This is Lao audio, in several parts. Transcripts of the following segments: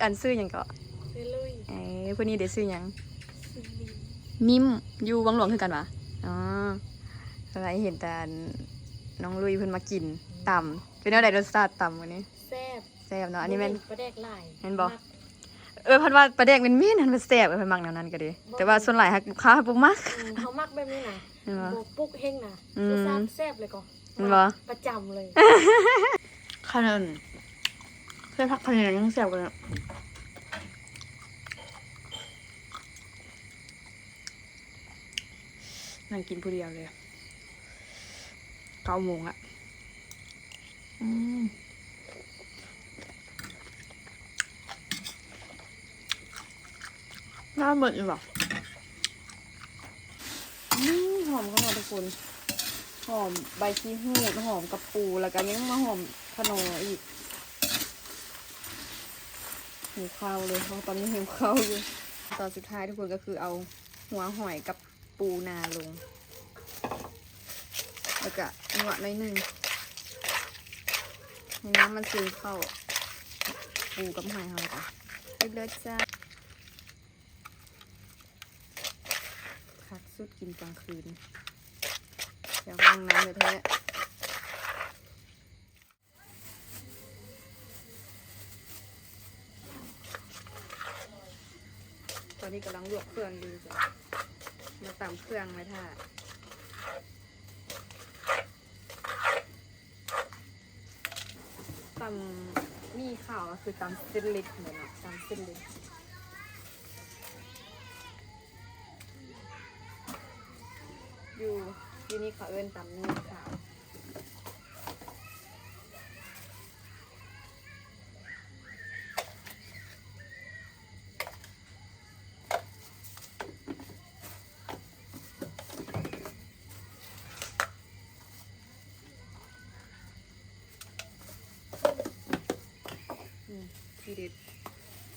ອັນຊື່ຫຍັງເກາະ? ຊື່ລຸຍ. ເອີ ຜູ້ນີ້ເດຊື່ຫຍັງ? ຊື່ມິມ. ມິມ ຢູ່ວັງຫຼວງຄືກັນຫວາ? ອໍ ເພາະວ່າເຫັນແຕ່ອັນນ້ອງລຸຍເພິ່ນມາກິນຕຳ. ເປັນແນວໃດລົດຊາດຕຳມື້ນີ້? ແຊບ. ແຊບເນາະ. ອັນນີ້ແມ່ນ ບໍ່ເຫັນປາແດກຫຼາຍ. ແມ່ນບໍ່? ມັກ. ເອີ ເພິ່ນວ່າປາແດກແມ່ນໆ ຫັ້ນ ມັນແຊບ ເພິ່ນມັກແນວນັ້ນກໍດີ. ບໍ່. ແຕ່ວ່າສ່ວນຫຼາຍຫາກລູກຄ້າບໍ່ມັກ. ອືມ ເຮົາມັກແບບນີ້ນະ. ແມ່ນບໍ່? ບໍ່ປຸກເຮັງນະ. ອືມ ລົດຊາດແຊບເລີຍກໍ. ແມ່ນບໍ່? ປະຈຳເລີຍ. ຂະໜາດ ໃສ່ຜັກຂະແໜງຍັງແຊບກວ່າ. ນັ່ງກິນຜູ້ດຽວເລີຍ ເກົ້າໂມງລະ. ອືມ ໜ້າເໝິດຢູ່ຫວາ? ອືມ ຫອມຂະໜາດທຸກຄົນ. ຫອມໃບຂີ້ຫູດ ຫອມກະປູ ແລ້ວກໍຍັງມາຫອມຂະໜໍອີກ. ຫິວເຂົ້າເລີຍ ເພາະຕອນນີ້ຫິວເຂົ້າຢູ່. ຕອນສຸດທ້າຍທຸກຄົນ ກໍຄືເອົາຫົວຫອຍກັບ ປູນາລົງ ແລ້ວກະຍົວະໜ້ອຍໜຶ່ງ ໃຫ້ນ້ຳມັນຊຶມເຂົ້າ ປູກັບຫອຍເຮົາ ແລ້ວກະເລີດໆ ຈ້າ. ຄັກສຸດ ກິນກາງຄືນ ຢາກຫ້ອງນ້ຳແທ້ໆ. ຕອນນີ້ກຳລັງລວກເຄື່ອງຢູ່ ມາຕຳເຄື່ອງໄວ້ຖ້າ. ຕຳໝີ່ຂາວກໍຄືຕຳເສັ້ນເລັກຫັ້ນແຫຼະເນາະ ຕຳເສັ້ນເລັກ ຢູ່ ຢູ່ນີ້ເຂົາເອີ້ນຕຳໝີ່ຂາວ. ອືມ ທີເດັດ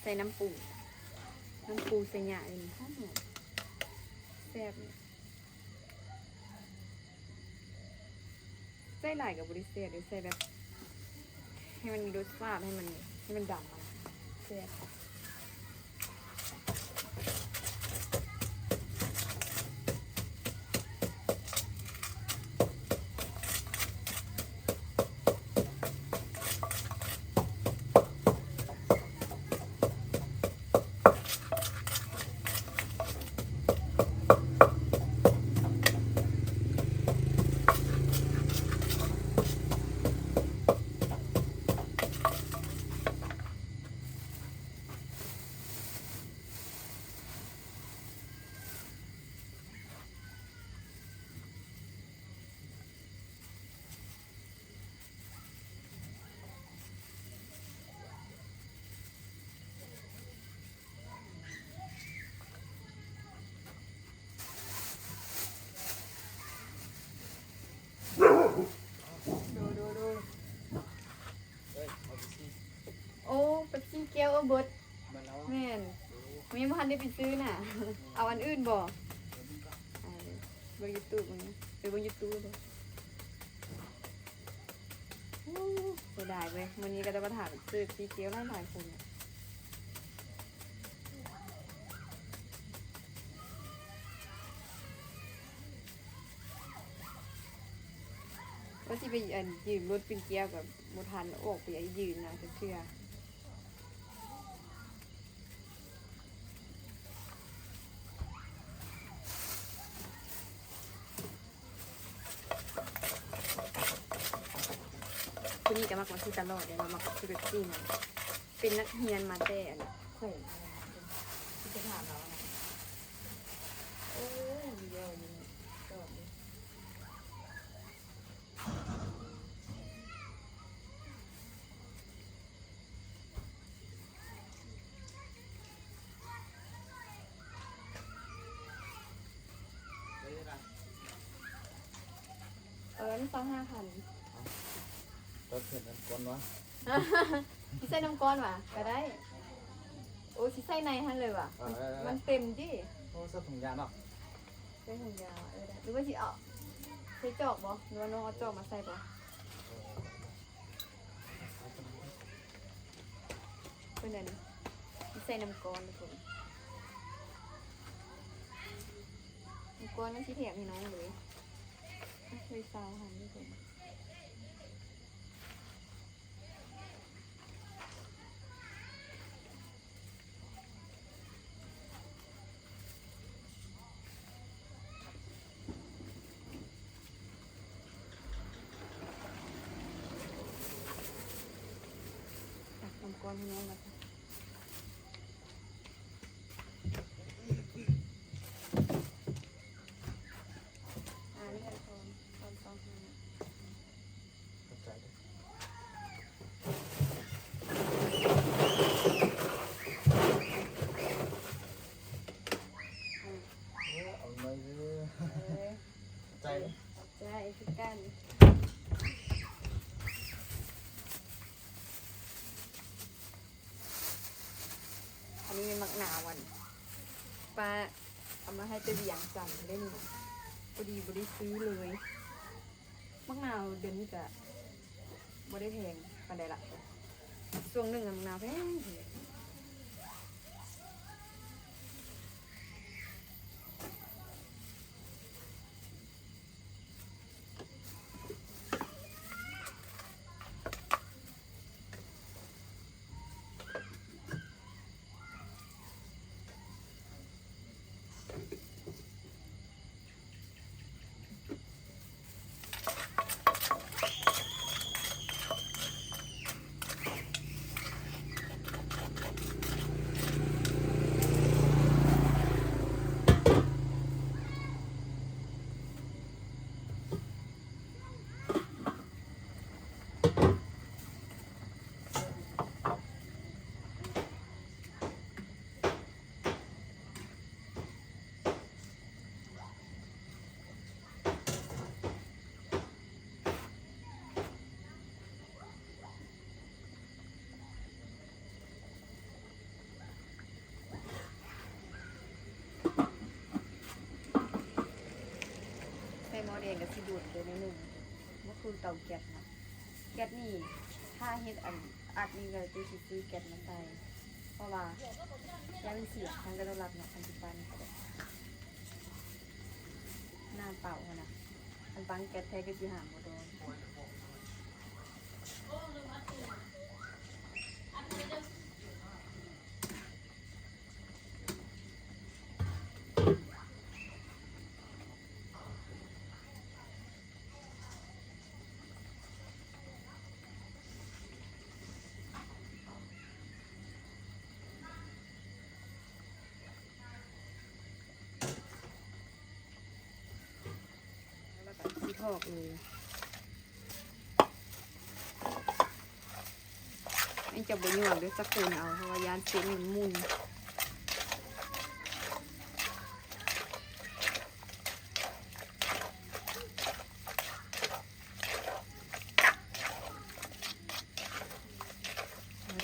ໃສ່ນ້ຳປູ ນ້ຳປູໃສ່ຫຍ້າເອງ ຫອມໆ ແຊບ. ໃສ່ຫຼາຍກໍບໍ່ໄດ້ແຊບເດ້ ໃສ່ແບບໃຫ້ມັນມີລົດຊາດ ໃຫ້ມັນ ໃຫ້ມັນດຳ ແຊບ. ໂອ້ ເປັບຊີແກ້ວເອົາເບິດ. ແມ່ນ ມັນຍັງບໍ່ທັນໄດ້ໄປຊື້ນະ. ເອົາອັນອື່ນບໍ່? ເບິ່ງຢູທູບ ເອີ ເບິ່ງຢູທູບ. ໂອ້ ເສຍດາຍເວີຍ ມື້ນີ້ກໍຈະມາຖາມຊື້ເປັບຊີແກ້ວຫຼາຍໆຄົນ. ວ່າຊິໄປ ອັນ ຢືມລົດປິ່ນແກ້ວກໍບໍ່ທັນອອກໄປຢືມນາຈັກເທື່ອ. ຄົນນີ້ກໍມັກມາຊື້ຕະຫຼອດເດ້ ວ່າມັກຊື້ເປັບຊີນະ ເປັນນັກຮຽນມາແຕ່ ອັນ ແຂວງ ຊິໄປຖາມລາວນະ. ໂອ້ຍ ມີເວົ້າຢູ່ຕອບຢູ່. ເອີ ຊາວຫ້າພັນ. ເອົ້າ ເຈົ້າເຫັນອັນກ່ອນວະ? ຊິໃສ່ນຳກ່ອນຫວາ? ກໍໄດ້. ໂອ້ ຊິໃສ່ໃນຫັ້ນເລີຍຫວາ? ເອີ ໄດ້ໆ ມັນເຕັມຕິ. ໂອ້ ໃສ່ຖົງຢາງເນາະ. ໃສ່ຖົງຢາງ ເອີ ໄດ້. ຫຼືວ່າຊິເອົາໃສ່ຈອກບໍ່? ຫຼືວ່ານ້ອງເອົາຈອກມາໃສ່ບໍ່? ເອີ ເປັນແນວນີ້. ໃສ່ນ້ຳກ້ອນທຸກຄົນ ນ້ຳກ້ອນມັນຊິແຖມໃຫ້ນ້ອງເລີຍ ເລີຍຊາວພັນທຸກຄົນ. ຕັກນ້ຳກ້ອນໃຫ້ນ້ອງແລ້ວ ອ່າ ນີ້ແຫຼະ ຂອບໃຈເດີ ເອີ ເອົາໜ້ອຍເດີ ເອີ ຂອບໃຈເດີ ຂອບໃຈຄືກັນ. ອັນນີ້ແມ່ນໝາກນາວ ອັນປ້າເອົາມາໃຫ້ແຕ່ວຽງຈັນເດ້ນີ້ ພໍດີບໍ່ໄດ້ຊື້ເລີຍ. ໝາກນາວດຽວນີ້ກະບໍ່ໄດ້ແພງປານໃດລະ ຊ່ວງໜຶ່ງໝາກນາວແພງ. ໃສ່ໝໍ້ແດງກະຊິດຸນເດີໜ້ອຍໜຶ່ງ ບໍ່ຄືເຕົາແກັສນະ. ແກັສນີ້ ຖ້າເຮັດອັນອັດນີ້ກະຊິຊື້ແກັສມາໃສ່ ເພາະວ່າຢ້ານມັນເສຍ ມັນກະຕ້ອງລັດເນາະ ຄັນຊິປັ້ນກະໄດ້ ໜ້າເຕົາຫັ້ນນະ. ຄັນປັ້ນແກັສແທ້ກະຊິຫາບໍ່ໂດນ. ແລ້ວກະຊິຖອກເລີຍ ອັນນີ້ຈະບໍ່ຫຍວກເດີ ຈະຄົນເອົາ ເພາະວ່າຢ້ານເສັ້ນມັນໝຸ່ນ.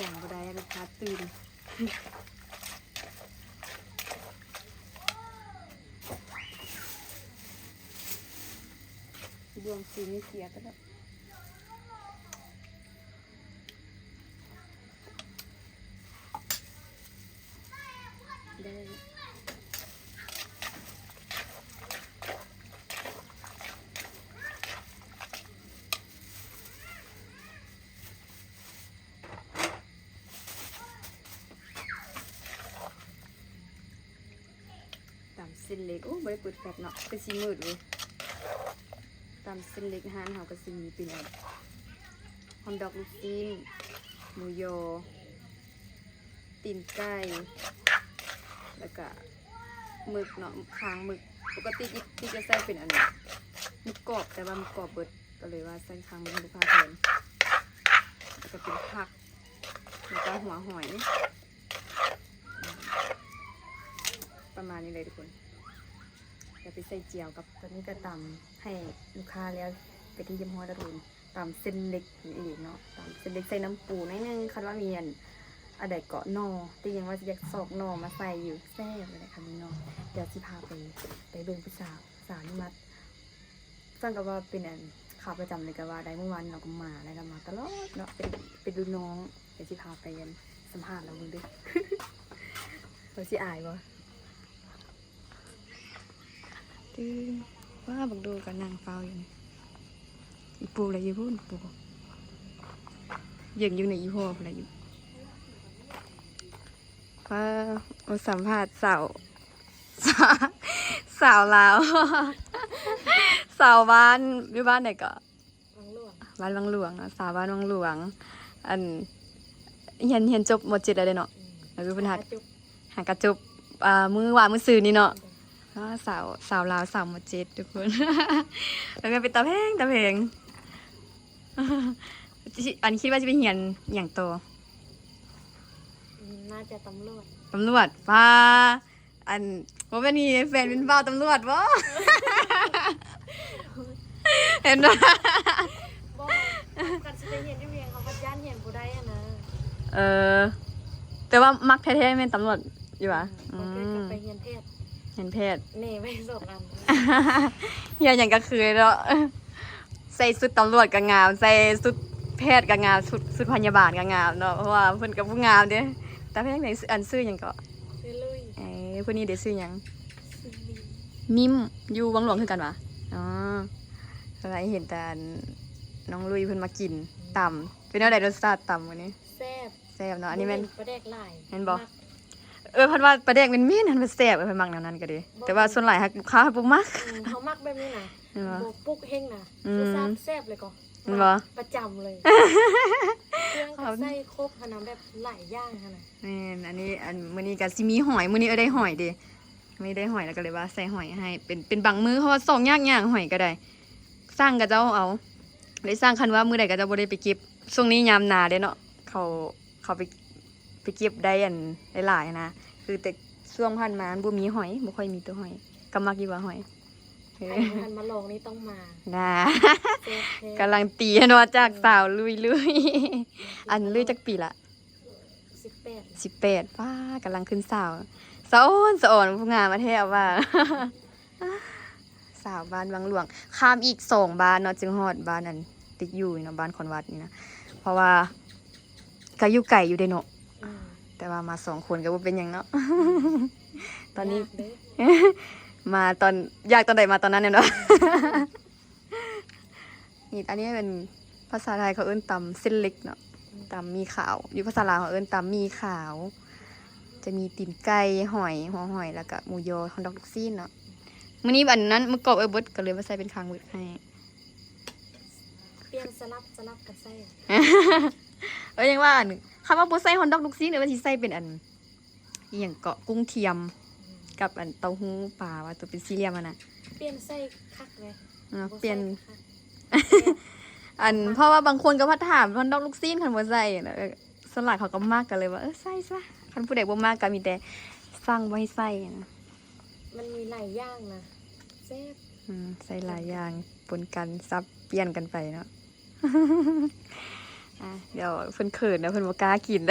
ດັງບໍ່ໄດ້ ລູກຄ້າຕື່ນ. ບ່ວງສີນີ້ເສຍໄປແລ້ວ. ໄດ້ແລ້ວ. ຕຳເສັ້ນເລັກ ໂອ້ ບໍ່ໄດ້ເປີດແຟດເນາະ ຄືຊິມືດເວີຍ. ຕຳເສັ້ນເລັກຮ້ານເຮົາກະຊິມີເປັນອັນ ຮອດດອກລູກຊີ້ນ ໝູຍໍ ຕີນໄກ່ ແລ້ວກະໝຶກເນາະ ຄາງໝຶກ. ປົກກະຕິຕິຈະໃສ່ເປັນອັນໝຶກກອບ ແຕ່ວ່າໝຶກກອບເບິດ ກະເລີຍວ່າໃສ່ຄາງໝຶກໃຫ້ລູກຄ້າແທນ. ແລ້ວກະເປັນຜັກ ແລ້ວກະຫົວຫອຍ ປະມານນີ້ເລີຍທຸກຄົນ. ແລ້ວໄປໃສ່ຈຽວກັບ ຕອນນີ້ກະຕຳໃຫ້ລູກຄ້າແລ້ວເປັນທີ່ຮຽບຮ້ອຍແລ້ວທຸກຄົນ. ຕຳເສັ້ນເລັກນີ້ເອງເນາະ ຕຳເສັ້ນເລັກໃສ່ນ້ຳປູໜ້ອຍໜຶ່ງ. ຄັນວ່າມີອັນ ອັນໃດເກາະໜໍ່ ຕິຍັງວ່າຊິຢາກຊອກໜໍ່ມາໃສ່ຢູ່ ແຊບເລີຍແຫຼະຄັນມີໜໍ່. ດຽວຊິພາໄປ ໄປເບິ່ງຜູ້ສາວ ຜູ້ສາວນີ້ມາ ສ່ຳກັບວ່າເປັນອັນ ຂາປະຈຳເລີຍກະວ່າໄດ້ ມື້ວານນີ້ລາວກະມາ ລາວກະມາຕະຫຼອດເນາະ ເປັນ ເປັນລຸ້ນນ້ອງ. ດຽວຊິພາໄປອັນ ສຳພາດລາວເບິ່ງເດີ. ຊິອາຍບໍ່? ຕື່ນ ວ້າ ບັກດູກໍນັ່ງເຝົ້າຢູ່ນີ້ ອີ່ປູລະຢູ່ພຸ້ນ ປູເຢິງຢູ່ໃນອີ່ພໍ່ພຸ້ນລະຢູ່. ວ້າ ມາສຳພາດສາວ ສາວລາວ ສາວບ້ານ ຢູ່ບ້ານໃດເກາະ? ວັງຫຼວງ ບ້ານວັງຫຼວງເນາະ ສາວບ້ານວັງຫຼວງ. ອັນ ຮຽນ ຮຽນຈົບ ມໍເຈັດ ແລ້ວເດ້ເນາະ. ອືມ ກໍຄືເພິ່ນຫາ ຫາກໍຈົບ ຫາກໍຈົບ ອ່າ ມື້ວານມື້ຊືນນີ້ເນາະ. ໂດຍ ອ້າ ສາວ ສາວລາວ ສາວ ມໍເຈັດ ທຸກຄົນ ແລ້ວກໍເປັນຕາແພງ ຕາແພງ. ອັນ ຄິດວ່າຊິໄປຮຽນຫຍັງຕໍ່? ອືມ ໜ້າຈະຕຳຫຼວດ ຕຳຫຼວດ. ປ້າ ອັນ ບໍ່ແມ່ນມີແຟນເປັນບ່າວຕຳຫຼວດບໍ່? ເຫັນບໍ່? ບໍ່ ຄັນຊິໄປຮຽນຢູ່ວຽງ ເຮົາກໍຢ້ານຮຽນບໍ່ໄດ້ຫັ້ນນະ. ເອີ ແຕ່ວ່າມັກແທ້ໆແມ່ນຕຳຫຼວດຢູ່ຫວາ? ອືມ ບາງເທື່ອກໍໄປຮຽນແພດ ຮຽນແພດ ແນ່ໄວ້ສອງອັນ ຮຽນຫຍັງກໍຄືເນາະ. ໃສ່ຊຸດຕຳຫຼວດກໍງາມ ໃສ່ຊຸດແພດກໍງາມ ຊຸດ ຊຸດພະຍາບານກໍງາມເນາະ ເພາະວ່າເພິ່ນກໍບໍ່ງາມເດ້. ຕາແພງໃດ ອັນ ຊື່ຫຍັງເກາະ? ຊື່ລຸຍ. ເອີ ຜູ້ນີ້ເດ ຊື່ຫຍັງ? ຊື່ມິມ. ມິມ ຢູ່ວັງຫຼວງຄືກັນຫວາ? ອໍ ເພິ່ນວ່າເຫັນແຕ່ ອັນ ນ້ອງລຸຍເພິ່ນມາກິນ ອືມ ຕຳ ເປັນແນວໃດລົດຊາດຕຳມື້ນີ້? ແຊບ ແຊບເນາະ. ອັນນີ້ແມ່ນ ບໍ່ເຫັນປາແດກຫຼາຍ ແມ່ນບໍ່? ມັກ ເອີ ເພິ່ນວ່າປາແດກເໝັນໆ ຫັ້ນມັນແຊບ ເອີ ເພິ່ນມັກແນວນັ້ນກໍດີ ແຕ່ວ່າສ່ວນຫຼາຍຫາກລູກຄ້າບໍ່ມັກ. ອືມ ເຮົາມັກແບບນີ້ນະ ແມ່ນບໍ່? ບໍ່ປຸກເຮັງນະ ອືມ ລົດຊາດແຊບເລີຍກໍ ແມ່ນບໍ່? ປະຈຳເລີຍ ເຄື່ອງກໍໃສ່ຄົບຫັ້ນນະ ແບບຫຼາຍຢ່າງຫັ້ນນະ. ແມ່ນ ອັນນີ້ ອັນ ມື້ນີ້ກໍຊິມີຫອຍ ມື້ນີ້ ເອີ ໄດ້ຫອຍເດ້ ມື້ນີ້ໄດ້ຫອຍ ແລ້ວກໍເລີຍວ່າໃສ່ຫອຍໃຫ້ ເປັນ ເປັນບາງມື້ ເພາະວ່າຊອກຍາກຍ່າງຫອຍກໍໄດ້ ສັ່ງເຂົາເຈົ້າເອົາ ໄດ້ສັ່ງ ຄັນວ່າມື້ໃດເຂົາເຈົ້າບໍ່ໄດ້ໄປເກັບ ຊ່ວງນີ້ຍາມໜາເດ້ເນາະ ເຂົາ ເຂົາໄປ ໄປເກັບໄດ້ອັນຫຼາຍໆນະ ຄືແຕ່ຊ່ວງຜ່ານມາມັນບໍ່ມີຫອຍ ບໍ່ຄ່ອຍມີໂຕຫອຍ. ກໍມັກຢູ່ວ່າຫອຍ ເອີ ໃຜບໍ່ທັນມາລອງນີ້ຕ້ອງມານະ ແຊບແທ້ ກາລັນຕີເນາະ ຈາກ ເອີ ສາວລຸຍໆ. ອັນ ລຸຍຈັກປີລະ? ສິບແປດ ສິບແປດ. ປ້າ ກຳລັງຂຶ້ນສາວ ສະອອນ ສະອອນ ຜູ້ງາມມາແທ້ວ່າ. ສາວບ້ານວັງຫຼວງ ຂ້າມອີກສອງບ້ານເນາະ ຈຶ່ງຮອດບ້ານອັນຕິກຢູ່ນີ້ເນາະ ບ້ານຄອນວັດນີ້ນະ ເພາະວ່າກໍຢູ່ໄກຢູ່ເດ້ເນາະ. ອືມ ແຕ່ວ່າມາສອງຄົນກໍບໍ່ເປັນຫຍັງເນາະ ຕອນນີ້ ຍາກເດ້ ມາຕອນ ຢາກຕອນໃດມາຕອນນັ້ນແມ່ນບໍ່? ນີ້ ອັນນີ້ເປັນ ພາສາໄທເຂົາເອີ້ນຕຳເສັ້ນເລັກເນາະ ອືມ ຕຳໝີ່ຂາວ ຢູ່ພາສາລາວເຂົາເອີ້ນຕຳໝີ່ຂາວ ຈະມີຕີນໄກ່ ຫອຍ ຫົວຫອຍ ແລ້ວກະໝູຢໍ ຮອດດອກລູກຊີ້ນເນາະ. ມື້ນີ້ອັນນັ້ນ ໝູກອບເອື້ອຍບົດ ກໍເລີຍມາໃສ່ເປັນຄາງເວີກໃຫ້ ປ່ຽນສະຫຼັບ ສະຫຼັບກັນໃສ່ ເອີ ຍັງວ່າອັນ ຄັນວ່າບໍ່ໃສ່ຮອດດອກລູກຊີ້ນ ເອີ ວ່າຊິໃສ່ເປັນອັນ ອີ່ຫຍັງເກາະ ກຸ້ງທຽມ ອືມ ກັບອັນເຕົ້າຫູ້ປາ ວ່າຕົວເປັນສີ່ຫຼ່ຽມຫັ້ນນະ ປ່ຽນໃສ່ຄັກເລີຍ ເອີ ບໍ່ໃສ່ ປ່ຽນ ຄັກ ອັນ ເພາະວ່າບາງຄົນກໍພັດຖາມ ຮອດດອກລູກຊີ້ນ ຄັນບໍ່ໃສ່ນະ ເອີ ສ່ວນຫຼາຍເຂົາກໍມັກ ກໍເລີຍວ່າ ເອີ ໃສ່ຊະ ຄັນຜູ້ໃດບໍ່ມັກກໍມີແຕ່ສັ່ງບໍ່ໃຫ້ໃສ່ນະ. ມັນມີຫຼາຍຢ່າງນະ ແຊບ ອືມ ໃສ່ຫຼາຍຢ່າງປົນກັນ ສັບປ່ຽນກັນໄປເນາະ. ອ່າ ດຽວເພິ່ນເຂີນນະ ເພິ່ນບໍ່ກ້າກິນ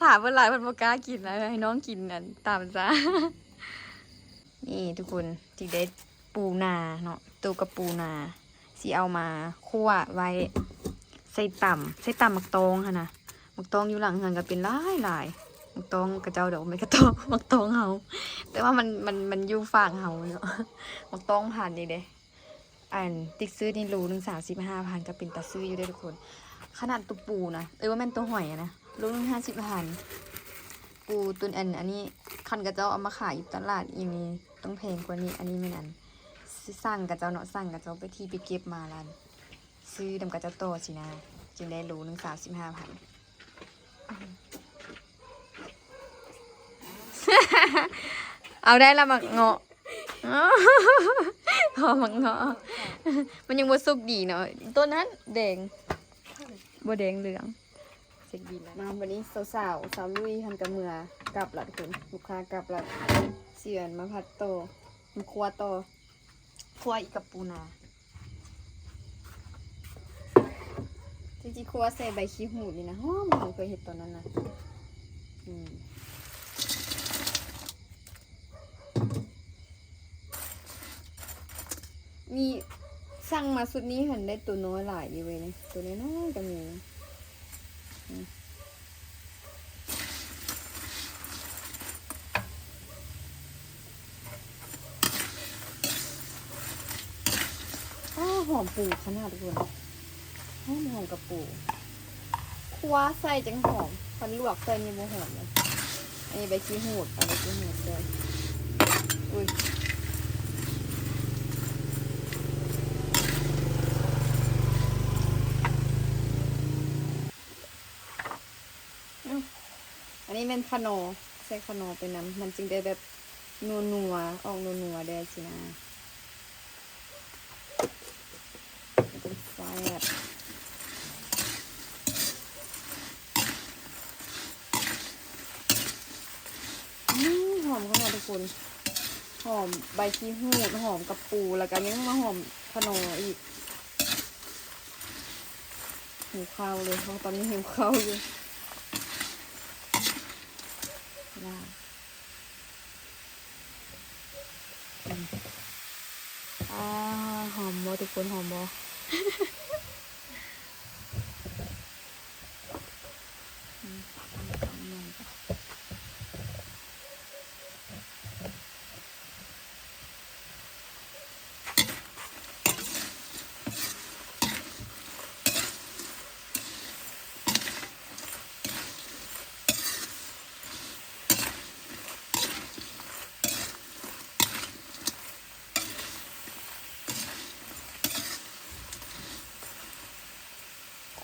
ຖາມເພິ່ນຫຼາຍ ເພິ່ນບໍ່ກ້າກິນນະ ໃຫ້ນ້ອງກິນອັນຕຳຊະ. ນີ້ທຸກຄົນ ຈິໄດ້ປູນາເນາະ ໂຕກັບປູນາ ຊິເອົາມາຂົ້ວໄວ້ໃສ່ຕຳ ໃສ່ຕຳໝາກຕອງຫັ້ນນະ. ໝາກຕອງຢູ່ຫຼັງເຮືອນກໍເປັນຫຼາຍໆ ໝາກຕອງເຂົາເຈົ້າດອກ ບໍ່ແມ່ນກະຕອງ ໝາກຕອງເຮົາ ແຕ່ວ່າມັນ ມັນ ມັນຢູ່ຟາກເຮົາເນາະ. ໝາກຕອງພັນນີ້ເດ້ ອັນຕິກຊື້ນີ້ໂລໜຶ່ງສາມສິບຫ້າພັນ ກໍເປັນຕາຊື້ຢູ່ເດ້ທຸກຄົນ. ຂະໜາດໂຕປູນະ ເອີ ບໍ່ແມ່ນໂຕຫອຍນະ ໂລໜຶ່ງຫ້າສິບພັນ ປູໂຕອັນ ອັນນີ້ ຄັນເຂົາເຈົ້າເອົາມາຂາຍຢູ່ຕະຫຼາດອີ່ນີ້ຕ້ອງແພງກວ່ານີ້. ອັນນີ້ແມ່ນອັນ ສັ່ງເຂົາເຈົ້າເນາະ ສັ່ງເຂົາເຈົ້າໄປທີ່ໄປເກັບມາລະ ຊື້ນຳເຂົາເຈົ້າຕໍ່ຊີ້ນະ ຈຶ່ງໄດ້ໂລໜຶ່ງສາມສິບຫ້າພັນ. ເອົາໄດ້ລະໝາກເງາະ ເອົາໝາກເງາະ ມັນຍັງບໍ່ສຸກດີເນາະ ຕົ້ນນັ້ນແດງ ບໍ່ແດງເຫຼືອງ. ເຊັກບິນແລ້ວ ມາບັດນີ້ສາວໆ ສາວລຸຍຫັ້ນກໍເມືອກັບລະທຸກຄົນ ລູກຄ້າກັບລະ ຊິອັນມາຜັດຕໍ່ ມາຂົ້ວຕໍ່. ຂົ້ວອີກກັບປູນາ ທີ່ຈິຂົ້ວໃສ່ໃບຂີ້ຫູດນີ້ນະ ຫອມໆ ເຄີຍເຮັດຕອນນັ້ນນະ. ອືມ ມີ ສັ່ງມາຊຸດນີ້ຫັ້ນໄດ້ໂຕນ້ອຍຫຼາຍຢູ່ເວີຍນີ້ ໂຕນ້ອຍໆ ກໍມີ. ອືມ. ອມປູຂະໜາດທຸກຄົນ ຫອມ ຫອມກະປູ ຂົ້ວໃສ່ຈັ່ງຫອມ ຄັນລວກໃສ່ນີ້ບໍ່ຫອມເລີຍ. ອັນນີ້ໃບຂີ້ຫູດ ເອົາໃບຂີ້ຫູດໃສ່ ອຸ້ຍ ອັນນີ້ແມ່ນຂະໜໍ ໃສ່ຂະໜໍໄປນຳ ມັນຈຶ່ງໄດ້ແບບນົວໆ ອອກນົວໆ ແດ່ຊີ້ນະ. ມັນຈັ່ງແຊບ ອືມ ຫອມຂະໜາດທຸກຄົນ ຫອມໃບຂີ້ຫູດ ຫອມກະປູ ແລ້ວກະຍັງມາຫອມຂະໜໍອີກ. ຫິວເຂົ້າເລີຍ ເພາະຕອນນີ້ຫິວເຂົ້າຢູ່. ອືມ ອາ ຫອມບໍ່ທຸກຄົນ ຫອມບໍ່? ອືມ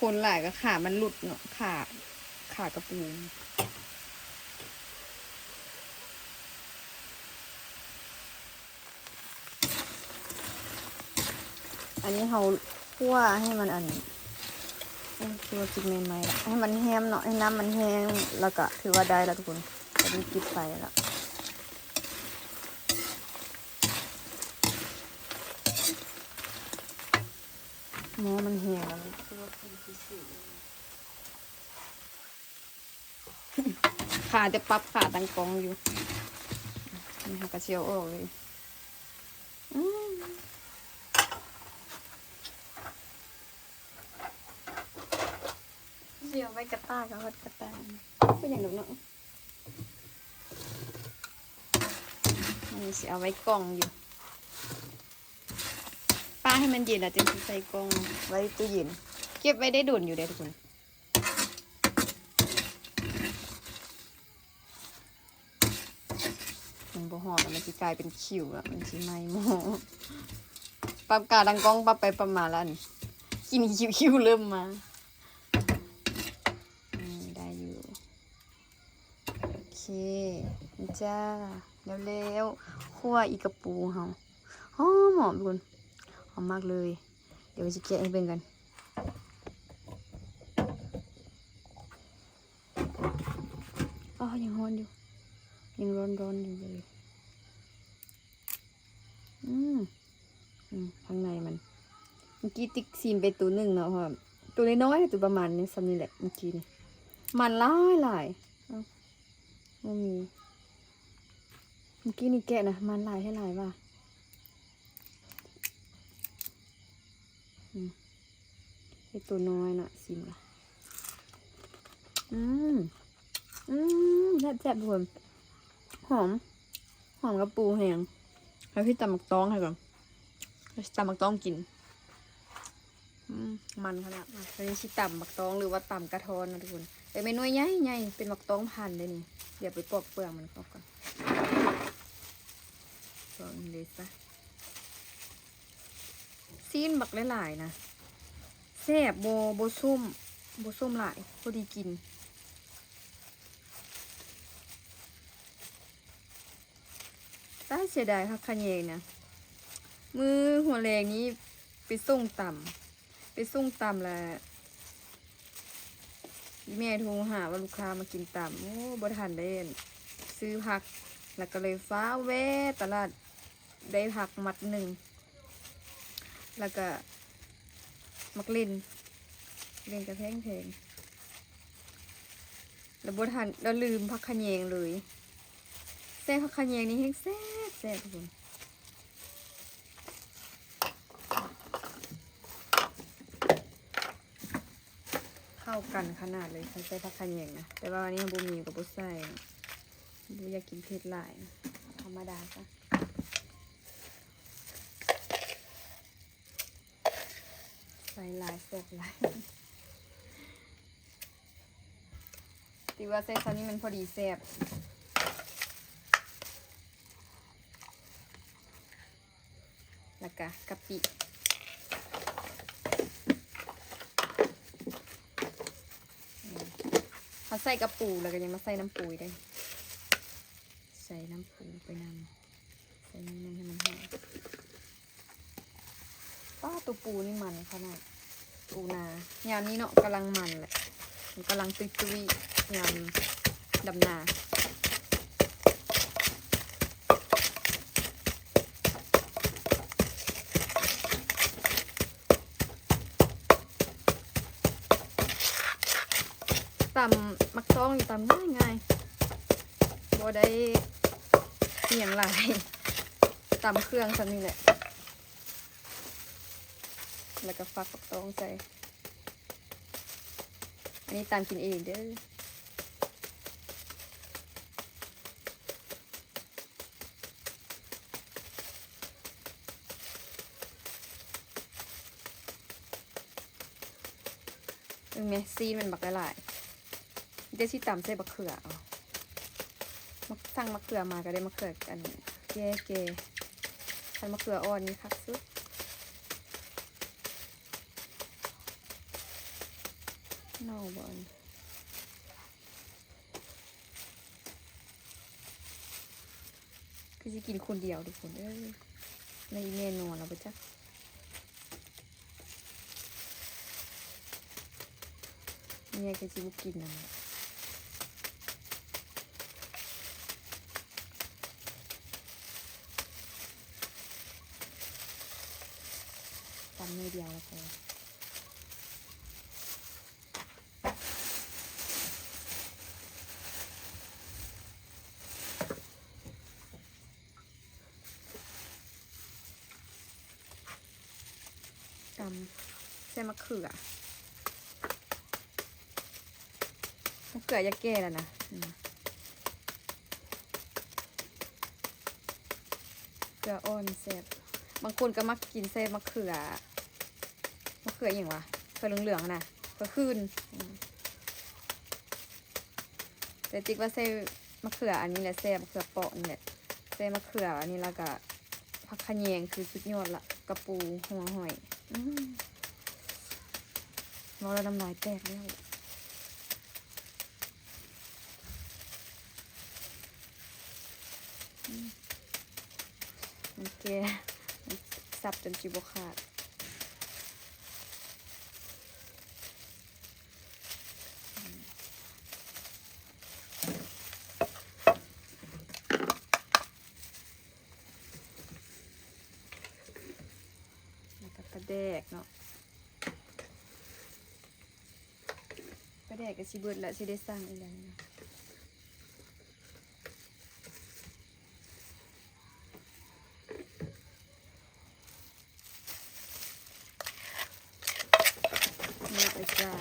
ຄົນຫຼາຍກໍຂາມັນຫຼຸດເນາະ ຂາ ຂາກະປູ. ອັນນີ້ເຮົາຂົ້ວໃຫ້ມັນອັນ ໂອ້ ຄືວ່າຈິກແມ່ນໄມ້ລະ ໃຫ້ມັນແຮມເນາະ ໃຫ້ນ້ຳມັນແຫ້ງ ແລ້ວກະຖືວ່າໄດ້ລະທຸກຄົນ ກະໄດ້ປິດໄຟລະ. ໝໍ້ມັນແຫ້ງແລ້ວ ຄືວ່າ ຄາແຕ່ປັບຂາຕັ້ງກ້ອງຢູ່ ນີ້ເຮົາກະຊິເອົາອອກເລີຍ. ອືມ ຊິເອົາໄວ້ກະຕ່າ ກະຮອດກະຕ່າ ເປັນຫຍັງດອກເນາະ. ອັນນີ້ຊິເອົາໄວ້ກ່ອງຢູ່ ປາໃຫ້ມັນເຢັນແລ້ວຈຶ່ງຊິໃສ່ກ່ອງ ໄວ້ຕູ້ເຢັນ ເກັບໄວ້ໄດ້ດົນຢູ່ເດ້ທຸກຄົນ. ມັນບໍ່ຮອດແລ້ວ ມັນຊິກາຍເປັນຂິວແລ້ວ ມັນຊິໄໝ້ໝໍ້. ປັບກາຕັ້ງກ້ອງ ປັບໄປປັບມາແລ້ວ ອັນ ຂີ້ໜີ້ຄິ້ວໆ ເລີ່ມມາ. ອືມ ໄດ້ຢູ່ ໂອເຄ ນີ້ຈ້າ ແລ້ວໆ ຂົ້ວອີກະປູເຮົາ ຫອມໆ ທຸກຄົນ ຫອມມາກເລີຍ. ດຽວຊິແກະໃຫ້ເບິ່ງກັນ. ອໍ ຍັງຮ້ອນຢູ່ ຍັງຮ້ອນໆ ຢູ່ເລີຍ. ອືມ ອືມ ຂ້າງໃນມັນ ເມື່ອກີ້ຕິກຊີມໄປໂຕໜຶ່ງເນາະ ເພາະວ່າໂຕນ້ອຍໆ ໂຕປະມານນີ້ ສ່ຳນີ້ແຫຼະ ເມື່ອກີ້ນີ້ ມັນຫຼາຍໆ. ເອົ້າ ບໍ່ມີ ເມື່ອກີ້ນີ້ແກະນະ ມັນຫຼາຍແທ້ຫຼາຍວ່າ. ອືມ ເຮັດໂຕນ້ອຍເນາະ ຊີມລະ. ອືມ ອືມ ແຊບໆ ທຸກຄົນ ຫອມ ຫອມກະປູແຮງ. ເຮົາຊິຕຳໝາກຕອງໃຫ້ກ່ອນ ເຮົາຊິຕຳໝາກຕອງກິນ. ອືມ ມັນຂະໜາດ. ມາ ຕອນນີ້ຊິຕຳໝາກຕອງ ຫຼືວ່າຕຳກະທ້ອນນະທຸກຄົນ. ເອີ ແມ່ນໜ່ວຍໃຫຍ່ໆ ເປັນໝາກຕອງພັນເດ້ນີ້. ດຽວໄປປອກເປືອກມັນອອກກ່ອນ ປອກເດຊະ. ຊີ້ນບັກຫຼາຍໆ ນະ ແຊບ ບໍ່ ບໍ່ສົ້ມ ບໍ່ສົ້ມຫຼາຍ ພໍດີກິນ. ຕາຍ ເສຍດາຍຜັກຂະແຍງນະ ມື້ຫົວແລງນີ້ໄປສົ່ງຕຳ ໄປສົ່ງຕຳລະ ອີ່ແມ່ໂທຫາວ່າລູກຄ້າມາກິນຕຳ ໂອ້ ບໍ່ທັນໄດ້ຊື້ຜັກ ລະກະເລີຍຟ້າວແວ່ຕະຫຼາດ ໄດ້ຜັກມັດໜຶ່ງ ລະກະໝາກເລັ່ນ ເລັ່ນກະແພງໆ ລະບໍ່ທັນ ລະລືມຜັກຂະແຍງເລີຍ. ແຊບ ຜັກຂະແຍງນີ້ແຮງແຊບ ແຊບທຸກຄົນ ເຂົ້າກັນຂະໜາດເລີຍ ຄັນໃສ່ຜັກຂະແຍງນະ. ແຕ່ວ່າອັນນີ້ບໍ່ມີກະບໍ່ໃສ່ ບໍ່ຢາກກິນເຜັດຫຼາຍ ທຳມະດາຊະ. ຫຼາຍໆ ແຊບຫຼາຍ ຖືວ່າໃສ່ສ່ຳນີ້ມັນພໍດີແຊບ. ແລ້ວກະກະປິ ເຮົາໃສ່ກະປູ ແລ້ວກະຍັງມາໃສ່ນ້ຳປູອີກເດ້ ໃສ່ນ້ຳປູໄປນຳ ໃສ່ໜ້ອຍໜຶ່ງໃຫ້ມັນຫອມ. ປ້າ ໂຕປູນີ້ມັນຂະໜາດ ປູນາ ຍາມນີ້ເນາະ ກຳລັງມັນແຫຼະ ມັນກຳລັງຕຸ້ຍໆ ຍາມດຳນາ. ຕຳໝາກຕ້ອງນີ້ຕຳງ່າຍໆ ບໍ່ໄດ້ອີ່ຫຍັງຫຼາຍ ຕຳເຄື່ອງສ່ຳນີ້ແຫຼະ ແລ້ວກໍຟັກໝາກຕ້ອງໃສ່. ອັນນີ້ຕຳກິນເອງເດີ. ເບິ່ງແມະ ຊີ້ນມັນບັກຫຼາຍໆ ດຽວຊິຕຳໃສ່ບັກເຂືອເອົາ. ມາ ສັ່ງມະເຂືອມາກໍໄດ້ມະເຂືອອັນແກ່ໆ ຄັນມະເຂືອອ່ອນນີ້ຄັກສຸດ. ເນົ່າບໍ່ອັນນີ້? ຄືຊິກິນຄົນດຽວທຸກຄົນເອີຍ. ແມ່ອີແມ່ນອນແລ້ວບໍ່ຈັກ ເມຍຄືຊິບໍ່ກິນນຳ. ຕຳໜ້ອຍດຽວແລ້ວພໍ. ຕຳໃສ່ມະເຂືອ ມະເຂືອຢາກແກ່ແລ້ວນະ ເຂືອອ່ອນແຊບ. ບາງຄົນກໍມັກກິນໃສ່ມະເຂືອ ມະເຂືອອີ່ຫຍັງວະ ເຂືອເຫຼືອງໆຫັ້ນນະ ເຂືອຂື່ນ. ແຕ່ຕິກວ່າໃສ່ມະເຂືອອັນນີ້ແຫຼະແຊບ ມະເຂືອເປາະນີ້ແຫຼະ ໃສ່ມະເຂືອອັນນີ້ ແລ້ວກະຜັກຂະແຍງຄືສຸດຍອດລະ ກະປູ ຫົວຫອຍ. ອືມ ເວົ້າແລ້ວນ້ຳລາຍແຕກແລ້ວ. ອືມ ມັນແກ່ ມັນສັບຈົນຊິບໍ່ຂາດ. ແລ້ວກໍປາແດກເນາະ ປາແດກກໍຊິເບິດລະ ຊິໄດ້ສັ່ງອີກແລ້ວນີ້ນະ. ເນາະ ເອີ ຈ້າ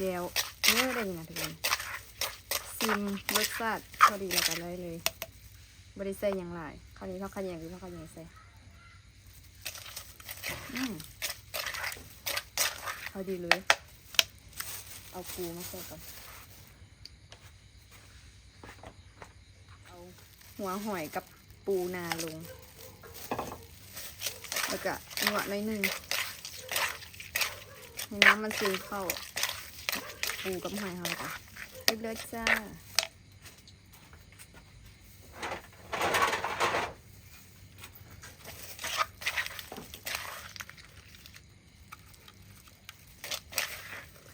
ແລ້ວເດີນີ້ນະທຸກຄົນ ຊີມລົດຊາດພໍດີແລ້ວກໍໄດ້ເລີຍ ບໍ່ໄດ້ໃສ່ຫຍັງຫຼາຍ. ຄາວນີ້ເຮົາຂະແຍງ ເຮົາຂະແຍງໃສ່ ອືມ ພໍດີເລີຍ. ເອົາປູມາໃສ່ກ່ອນ ເອົາຫົວຫອຍກັບ ປູນາລົງ ແລ້ວກະນວດໜ້ອຍໜຶ່ງ ໃຫ້ນ້ຳມັນຊຶມເຂົ້າ ປູກັບຫອຍເຮົາ ແລ້ວກະຮຽບຮ້ອຍຈ້າ.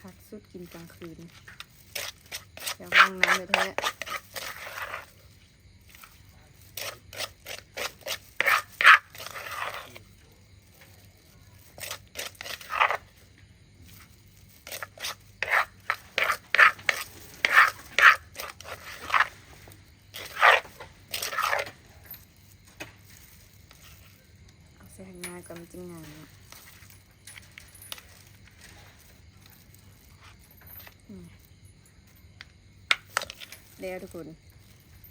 ຄັກສຸດກິນກາງຄືນ ແຖວຫ້ອງນ້ຳແທ້ໆ. ເອົາໃສ່ຂ້າງໜ້າກ່ອນ ມັນຈຶ່ງງາມເນາະ. ແລ້ວທຸກຄົນ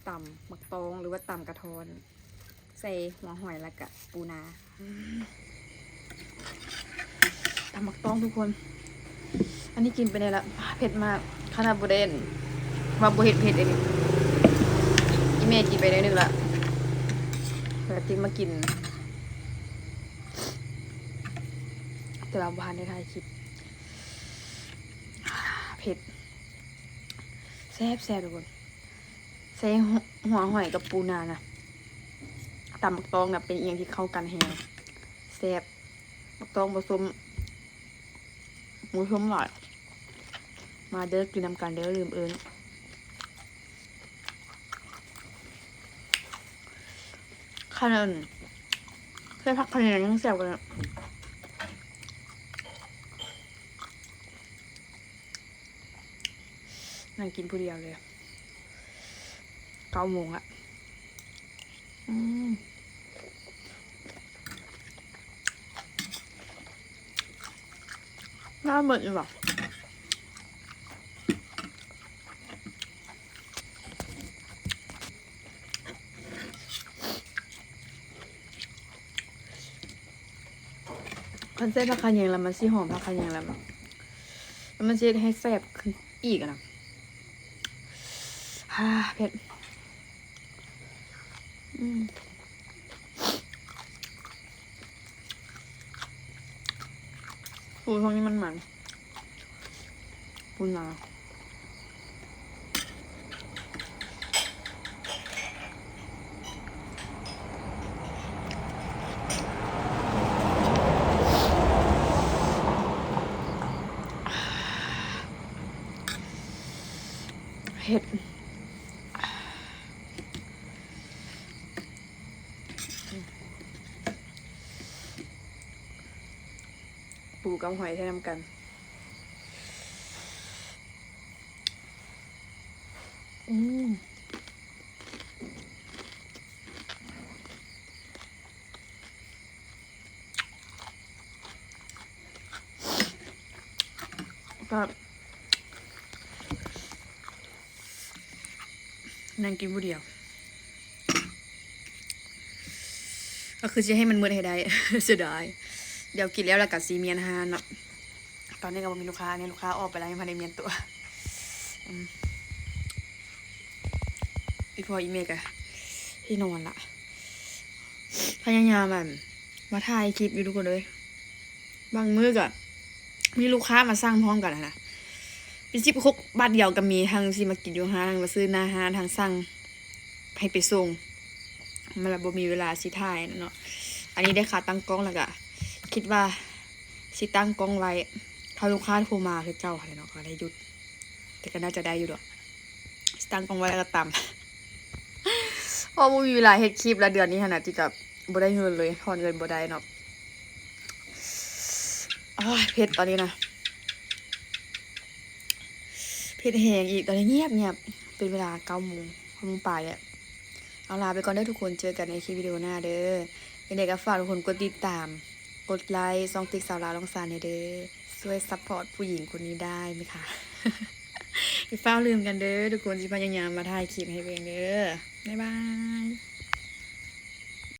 ຕຳໝາກຕອງ ຫຼືວ່າຕຳກະທ້ອນ ໃສ່ຫົວຫອຍ ແລ້ວກະປູນາ. ຕຳໝາກຕອງທຸກຄົນ ອັນນີ້ກິນໄປແດ່ລະ ເຜັດມາກ ຂະໜາດບໍ່ໄດ້ ວ່າບໍ່ເຮັດເຜັດເດ້ນີ້ ອີ່ແມ່ກິນໄປໜ້ອຍໜຶ່ງລະ ແລ້ວຕິມາກິນ ແຕ່ວ່າບໍ່ທັນໄດ້ຖ່າຍຄລິບ. ເຜັດ ແຊບໆ ທຸກຄົນ ໃສ່ຫົວຫອຍກັບປູນານະ ຕຳໝາກຕອງນະ ເປັນອີ່ຫຍັງທີ່ເຂົ້າກັນແຮງ ແຊບ. ໝາກຕອງບໍ່ສົ້ມ ໝູສົ້ມຫຼາຍ. ມາເດີ ກິນນຳກັນເດີ ລືມເອີ້ນ. ຂະໜາດໃສ່ຜັກຂະແຍງຍັງແຊບກວ່ານະ. ນັ່ງກິນຜູ້ດຽວເລີຍ ເກົ້າໂມງລະ. ອືມ ໜ້າເໝິດຢູ່ຫວາ? ຄັນໃສ່ຜັກຂະແຍງແລ້ວ ມັນຊິຫອມຜັກຂະແຍງ ແລ້ວ ແລ້ວມັນຊິເຮັດໃຫ້ແຊບຂຶ້ນອີກນະ. ເຜັດ ອືມ ໂອ້ ຊ່ວງນີ້ມັນມັນ ປູນາ. ເຜັດ ປູກັບຫອຍໃສ່ນຳກັນ. ອືມ ແຊບ. ນັ່ງກິນຜູ້ດຽວ ກໍຄືຊິໃຫ້ມັນໝົດໃຫ້ໄດ້ ເສຍດາຍ. ດຽວກິນແລ້ວ ແລ້ວກໍຊິມ້ຽນຮ້ານເນາະ. ຕອນນີ້ກໍບໍ່ມີລູກຄ້າ ນີ້ລູກຄ້າອອກໄປແລ້ວ ຍັງບໍ່ໄດ້ມ້ຽນຕົວ. ອືມ ອີ່ພໍ່ອີ່ແມ່ກໍຊິນອນລະ. ພະຍາຍາມ ອັນ ມາຖ່າຍຄລິບຢູ່ທຸກຄົນເອີຍ. ບາງມື້ກໍມີລູກຄ້າມາສັ່ງພ້ອມກັນຫັ້ນນະ ເປັນສິບຄົນບາດດຽວກໍມີ ທັງຊິມາກິນຢູ່ຮ້ານ ທັງມາຊື້ໜ້າຮ້ານ ທັງສັ່ງໃຫ້ໄປສົ່ງ. ມັນລະບໍ່ມີເວລາຊິຖ່າຍເນາະ. ອັນນີ້ໄດ້ຂາຕັ້ງກ້ອງ ແລ້ວກະຄິດວ່າຊິຕັ້ງກ້ອງໄວ້ ຖ້າລູກຄ້າໂທມາຄືເກົ່າຫັ້ນແຫຼະເນາະ ກໍໄດ້ຢຸດ. ແຕ່ກໍໜ້າຈະໄດ້ຢູ່ດອກ ຕັ້ງກ້ອງໄວ້ແລ້ວກໍຕຳ ເພາະບໍ່ມີເວລາເຮັດຄລິບ ແລະເດືອນນີ້ຫັ້ນນະ ຕິກະບໍ່ໄດ້ເງິນເລີຍ ຖອນເງິນບໍ່ໄດ້ເນາະ. ໂອ້ຍ ເຜັດຕອນນີ້ນະ ເຜັດແຮງອີກ. ຕອນນີ້ງຽບໆ ເປັນເວລາເກົ້າໂມງ ເກົ້າໂມງປາຍແລ້ວ. ເອົາ ລາໄປກ່ອນເດີທຸກຄົນ ເຈີກັນໃນຄລິບວິດີໂອໜ້າເດີ. ຈັ່ງໃດກໍຝາກທຸກຄົນກົດຕິດຕາມ ກົດໄລ ຊ່ອງຕິກສາວລາວລອງຊານແດ່ເດີ ຊ່ວຍຊັບພອດຜູ້ຍິງຄົນນີ້ໄດ້ໄໝຄະ? ຢ່າຟ້າວລືມກັນເດີທຸກຄົນ ຊິພະຍາຍາມມາຖ່າຍຄລິບໃຫ້ເບິ່ງເດີ. ບາຍບາຍ.